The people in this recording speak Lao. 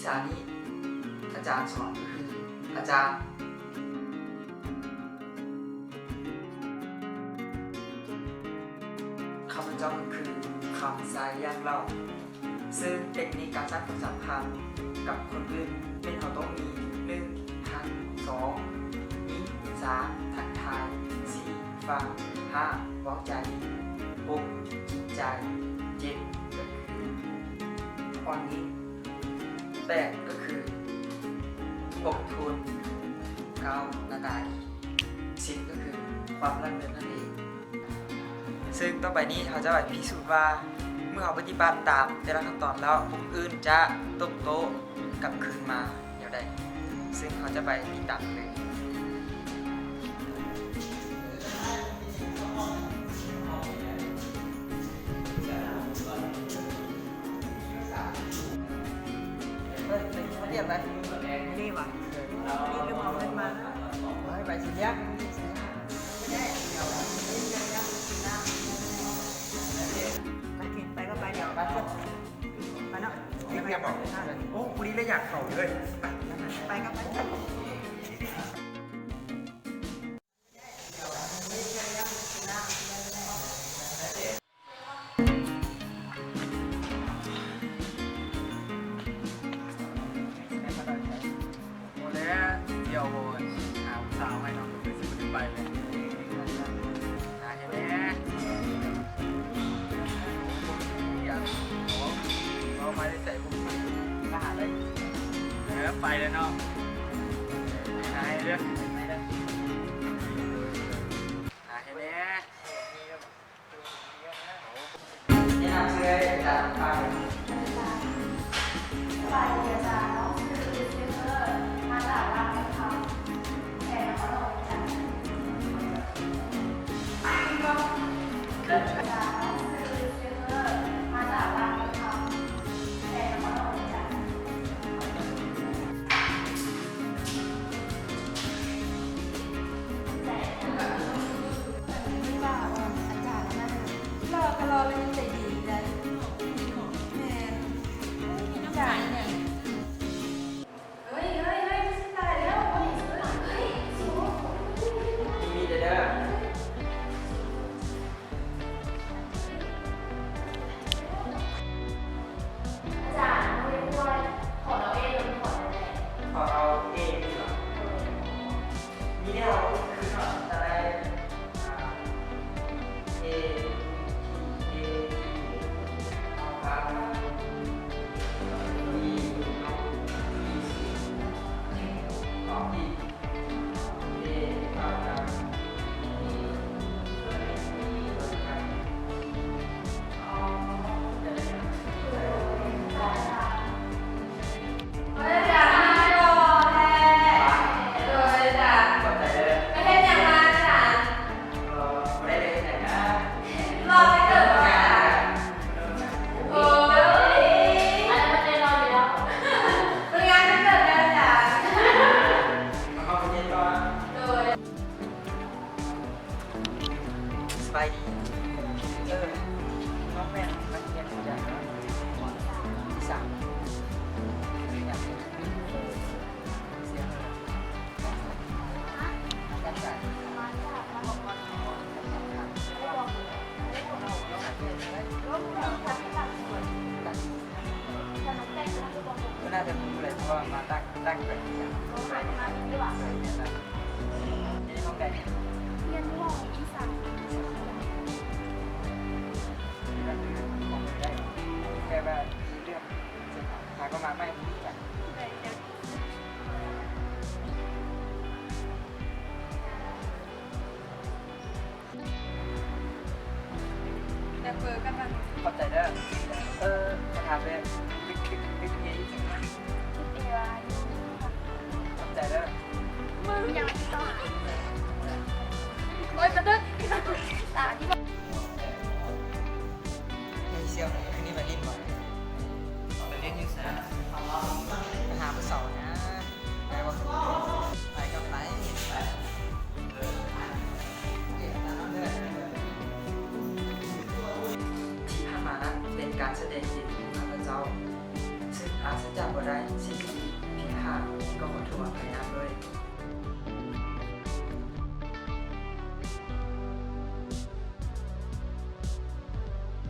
ສານີ້ອາຈານສອນກໍຄືອາຈານ ຂ້າພະເຈົ້າຄືຄຳໄຊ ຢ່າງເລົ່າ. ເຊິ່ງເຕັກນິກການສ້າງຄວາມສຳພັນກັບຄົນອື່ນແມ່ນເຮົາຕ້ອງມີ ໜຶ່ງ ທັກ, ສອງ ຍິງ, ສາມ ທັກທາຍ, ສີ່ ຟັງ, ຫ້າ ເວົ້າໃຈ, ຫົກ ຈິດໃຈ, ເຈັດ ກໍຄືອ່ອນຍິງ, ແປດ ກໍຄືອົກທົນ, ເກົ້າ ໜ້າຕາດີ, ສິບ ກໍຄືຄວາມລ່າເລີດນັ້ນເອງ. ເຊິ່ງຕໍ່ໄປນີ້ເຮົາຈະໄປພິສູດວ່າ ເມື່ອເຮົາປະຕິບັດຕາມແຕ່ລະຂັ້ນຕອນແລ້ວ ຜູ້ອື່ນຈະຕົບໂຕ້ກັບຄືນມາແນວໃດ, ເຊິ່ງເຮົາຈະໄປຕິດຕາມກັນເລີຍ. ເອີ ໄປ ໄປທຽບໄປ ນີ້ຫວາ ນີ້ຄືເອົາເງິນມານະ ໄປ ໄປຊິລຽກ ໄປ ໄປກໍໄປ ດຽວໄປ ໄປເນາະ ໂອ້ ຜູ້ນີ້ລະຢາກເຂົ້າເລີຍ ໄປ ໄປກໍໄປ. ບໍ່ແລ້ວ ດຽວຫາຜູ້ສາວໃຫ້ເນາະ ຄືຊິບໍ່ໄດ້ໄປເລີຍ ຫາໃຫ້ແດ່ ຢາກ ເວົ້າມາແຕ່ໃສ ມາຫາໄດ້ ເອີ ໄປແລ້ວເນາະ ຫາໃຫ້ເດີ ຫາໃຫ້ແດ່. ແນະນຳຊື່ ອາຈານ ປານ. ສະບາຍດີອາຈານ, ນ້ອງຊື່ເຊເວີ ມາຈາກບ້ານເມືອງຄຳ ແຂວງນະຄອນຫຼວງວຽງຈັນ. ອາຈານ, ນ້ອງຊື່ເຊເວີ ມາຈາກບ້ານເມືອງຄຳ ແຂວງນະຄອນຫຼວງວຽງຈັນ. ອາຈານນະ ຫຼໍ່ກໍຫຼໍ່ ແລ້ວຍັງໃຈດີອີກໄດ໋. ແມ່ນ ມີນ້ຳໃຈແທ້. ເຮີ້ຍ ເຮີ້ຍ ເຮີ້ຍ ຊິຕາຍແລ້ວ ເຮີ້ຍ ເຮີ້ຍ ສູງ ມີແຕ່ເດີ. ອາຈານ ເຮົາຮຽນຮູ້ວ່າ ຂອງເຮົາເອ ມັນຂອງແນວໃດ? ຂອງເຮົາເອ ນີ້ຫວາ? ໂດຍ ມີແນວຄືເນາະ ແຕ່ລະ ເອ ທີ ເອ ທີ ເອົາພາ ບີ ເອົາ ບີ ຊີ ຂອງ ອີ ສະບາຍດີ ເອີ ນ້ອງແມ່ນນັກຮຽນຊັ້ນໃດເນາະ? ປີສາມ ເພິ່ນໜ້າຈະຮູ້ແຫຼະ ເພາະວ່າມາຕັ້ງ ຕັ້ງແບບນີ້ ຮຽນຫ້ອງໃດ? ຮຽນຫ້ອງທີສາມ ແຕ່ວ່າເລື່ອງຫາກໍມາໃໝ່ ແຕ່ເປີກັນມັນ ຂອບໃຈເດີ. ເອີ ຂໍຖາມແດ່ ເປັນ ເປັນ ເປັນເອຢູ່ໃສ? ເປັນເອວ່າຢູ່ ຂອບໃຈເດີ. ມຶງຍັງຕິດຕໍ່ຫາ ໂອ້ຍ ປະຕຶກ ຕາທີ່ ເຮັດສ່ຽວ ຄືນນີ້ໄປຫຼິ້ນບໍ່? ໄປຫຼິ້ນຢູ່ໃສ? ໄປຫາຜູ້ສາວນະ. ໄປບໍ່? ໄປກໍໄປ. ທີ່ຜ່ານມານັ້ນເປັນການສະແດງເດດຂອງຂ້າພະເຈົ້າ ເຊິ່ງອາດສະແດ ຈຳບໍ່ໄດ້ ຊິເສ